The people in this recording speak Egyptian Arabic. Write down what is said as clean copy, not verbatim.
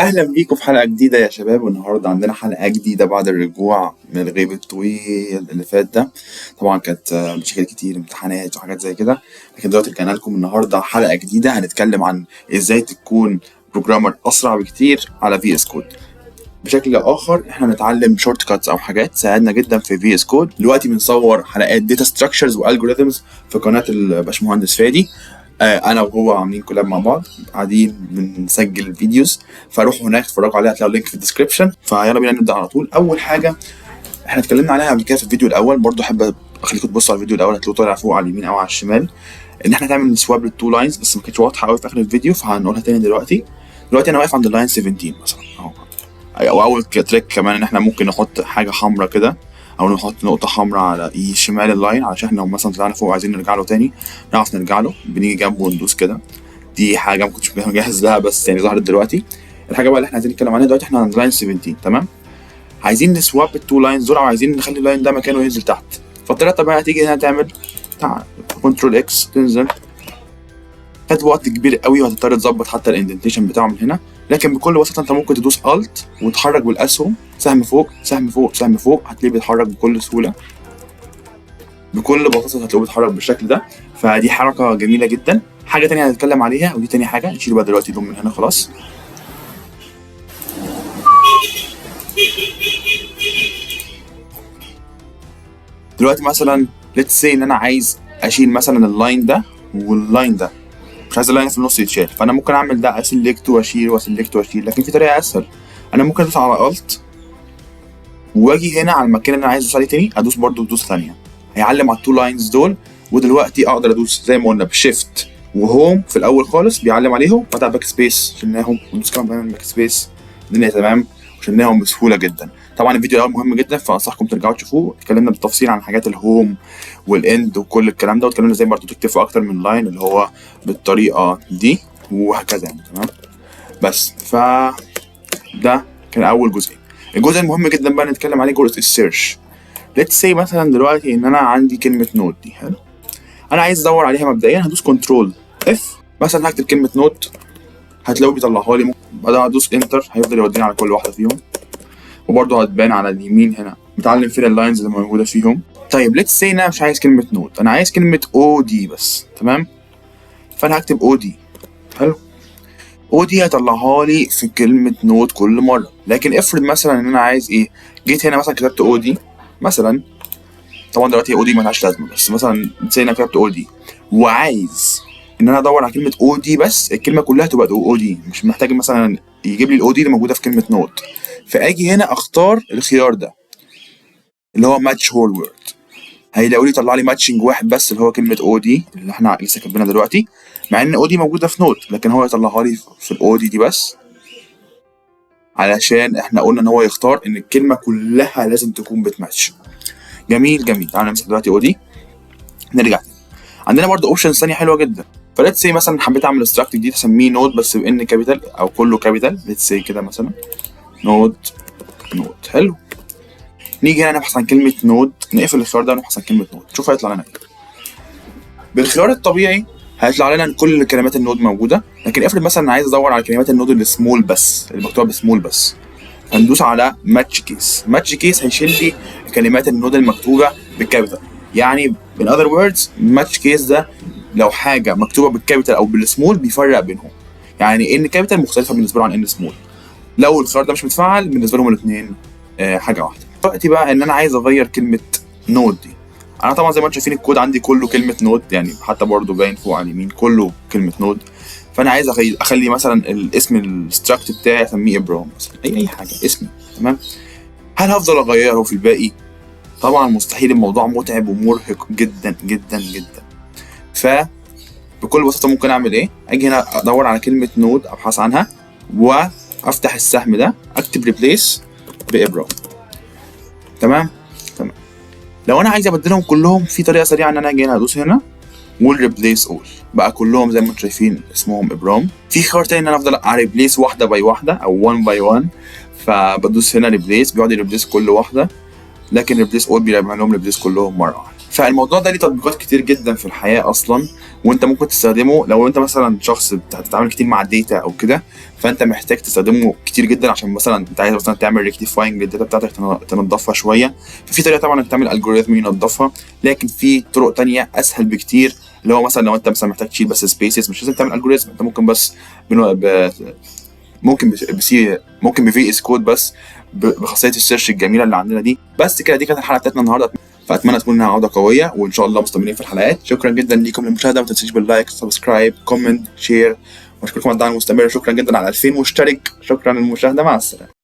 اهلا بيكم في حلقة جديدة يا شباب. والنهارده عندنا حلقة جديدة بعد الرجوع من الغيب الطويل اللي فات ده. طبعا كانت مشاكل كتير، امتحانات وحاجات زي كده، لكن دلوقتي رجعنا لكم النهارده حلقة جديدة. هنتكلم عن ازاي تكون programmer اسرع بكتير على VS Code. بشكل اخر احنا هنتعلم shortcuts او حاجات تساعدنا جدا في VS Code. دلوقتي بنصور حلقات data structures و algorithms في قناة الباشمهندس فادي. انا وهو عاملين collab مع بعض، قاعدين بنسجل videos، فروحوا هناك اتفرجوا عليها، هتلاقوا ال link في ال description. فيلا بينا نبدا على طول. اول حاجة احنا اتكلمنا عليها قبل كده في الفيديو الاول، برضو احب اخليكم تبصوا على الفيديو الاول، هتلاقوه طالع فوق على اليمين او على الشمال، ان احنا نعمل swap لل two lines، بس ما كانتش واضحة قوي في اخر الفيديو فهنقولها تاني دلوقتي. دلوقتي انا واقف عند ال line 17 مثلا اهو. او اول trick كمان ان احنا ممكن نحط حاجة حمراء كده، او نحط نقطة حمراء على شمال ال line، علشان لو مثلا طلعنا فوق وعايزين نرجع له تاني نعرف نرجع له، بنيجي جنبه وندوس كده. دي حاجة ما كنتش مجهز لها بس يعني ظهرت دلوقتي. الحاجة بقى اللي احنا عايزين نتكلم عنها دلوقتي، احنا عند line 17، تمام؟ عايزين ن swap ال two lines دول، او عايزين نخلي ال line ده مكانه ينزل تحت. فالطريقه الطبيعية هتيجي هنا تعمل control X تنزل، خد وقت كبير قوي وهتضطر تظبط حتى ال indentation بتاعه من هنا. لكن بكل بساطة انت ممكن تدوس Alt وتحرك بالاسهم، سهم فوق سهم فوق سهم فوق، هتلاقيه بيتحرك بكل سهولة. بكل بساطة هتلاقوه بيتحرك بالشكل ده، فدي حركة جميلة جدا. حاجة تانية هنتكلم عليها، ودي تاني حاجة نشيل بقى دلوقتي دول من هنا خلاص. دلوقتي مثلا let's say ان انا عايز اشيل مثلا ال line ده وال line ده، مش عايز ال line في النص يتشال، فانا ممكن اعمل ده ا select واشيل وا select واشيل. لكن في طريقه اسهل، انا ممكن ادوس على Alt واجي هنا على المكان اللي انا عايز ادوس عليه تاني، ادوس برده دوسة ثانية، هيعلم على ال two lines دول. ودلوقتي اقدر ادوس زي ما قلنا ب shift و home في الاول خالص بيعلم عليهم، فتح backspace شلناهم، وندوس كمان backspace، الدنيا تمام وشلناهم بسهولة جدا. طبعا الفيديو الاول مهم جدا فانصحكم ترجعوا تشوفوه. اتكلمنا بالتفصيل عن حاجات ال home وال end وكل الكلام ده، واتكلمنا ازاي برضه تكتب في اكتر من line اللي هو بالطريقة دي وهكذا يعني، تمام؟ بس ف ده كان اول جزء. الجزء المهم جدا بقى نتكلم عليه جزء ال search. let's say مثلا دلوقتي ان انا عندي كلمة node دي، حلو، انا عايز ادور عليها مبدئيا، هدوس control F مثلا، هكتب كلمة node هتلاقوه بيطلعها لي، بعدها ادوس enter هيفضل يوديني على كل واحدة فيهم، وبرده هتبان على اليمين هنا متعلم فين ال lines اللي موجودة فيهم. طيب let's say ان انا مش عايز كلمة node، انا عايز كلمة OD بس، تمام؟ فانا هكتب OD، حلو، OD هيطلعها لي في كلمة node كل مرة. لكن افرض مثلا ان انا عايز ايه، جيت هنا مثلا كتبت OD مثلا، طبعا دلوقتي OD ملهاش لازمه، بس مثلا say انا كتبت OD وعايز ان انا ادور على كلمة OD بس، الكلمة كلها تبقى OD، مش محتاج مثلا يجيب لي ال OD اللي موجودة في كلمة node. فاجي هنا اختار الخيار ده اللي هو match whole word، هيلاقوا لي طلع لي matching واحد بس اللي هو كلمة OD اللي احنا لسه كاتبينها دلوقتي، مع ان OD موجودة في node، لكن هو يطلعها لي في ال OD دي بس، علشان احنا قلنا ان هو يختار ان الكلمة كلها لازم تكون بتماتش. جميل جميل، تعالى نمسح دلوقتي OD، نرجع تاني. عندنا برضه options ثانية حلوة جدا. ف let's say مثلا حبيت اعمل struct جديد اسميه node بس ب N capital او كله capital، let's say كده مثلا node node، حلو. نيجي هنا نبحث عن كلمة node، نقفل الخيار ده ونبحث عن كلمة node، شوف هيطلع لنا ايه. بالخيار الطبيعي هيطلع لنا كل كلمات ال node موجودة، لكن افرض مثلا انا عايز ادور على كلمات ال node اللي small بس، اللي مكتوبة بسمول بس، هندوس على match case. match case هيشيل لي كلمات ال node المكتوبة بال capital، يعني in other words match case ده لو حاجة مكتوبة بال capital او بالسمول بيفرق بينهم، يعني N capital مختلفة بالنسبة له عن N small. لو الخيار ده مش متفعل بالنسبة لهم الاثنين حاجة واحدة. دلوقتي بقى ان انا عايز اغير كلمة node دي، انا طبعا زي ما انتم شايفين الكود عندي كله كلمة node، يعني حتى برضو باين فوق على اليمين كله كلمة node. فانا عايز اخلي مثلا الاسم ال struct بتاعي اسميه ابرام مثلا، اي حاجة اسمي، تمام؟ هل هفضل اغيره في الباقي؟ طبعا مستحيل، الموضوع متعب ومرهق جدا جدا جدا. ف بكل بساطة ممكن اعمل ايه؟ اجي هنا ادور على كلمة node، ابحث عنها وافتح السهم ده، اكتب replace بابرام، تمام؟ تمام. لو انا عايز ابدلهم كلهم في طريقه سريعة ان انا اجي هنا ادوس هنا وال replace all، بقى كلهم زي ما انتم شايفين اسمهم ابرام. في خيار تاني ان انا افضل ا replace واحدة by واحدة او 1 by 1، فبدوس هنا replace بيقعد ي replace كل واحدة، لكن replace all بيعمل لهم replace كلهم مرة واحدة. فالموضوع ده ليه تطبيقات كتير جدا في الحياة اصلا، وانت ممكن تستخدمه لو انت مثلا شخص بتتعامل كتير مع ال data او كده، فانت محتاج تستخدمه كتير جدا، عشان مثلا انت عايز مثلا تعمل rectifying لل data بتاعتك، تنظفها شويه. ففي طريقه طبعا انك تعمل algorithm ينظفها، لكن في طرق تانية اسهل بكتير، اللي هو مثلا لو انت مثلا محتاج تشيل بس spaces، مش لازم تعمل algorithm، انت ممكن بس بنو... ب... ممكن بسي ممكن ب VS Code بس بخاصيه ال search الجميلة اللي عندنا دي. بس كده، دي كانت الحلقة بتاعتنا النهارده، فاتمنى تكون انها عوده قويه، وان شاء الله مستمرين في الحلقات. شكرا جدا ليكم للمشاهده، ما تنسوش بال like، subscribe، comment، share، واشكركم على الدعم المستمر. شكرا جدا على 2000 مشترك. شكرا للمشاهده، مع السلامه.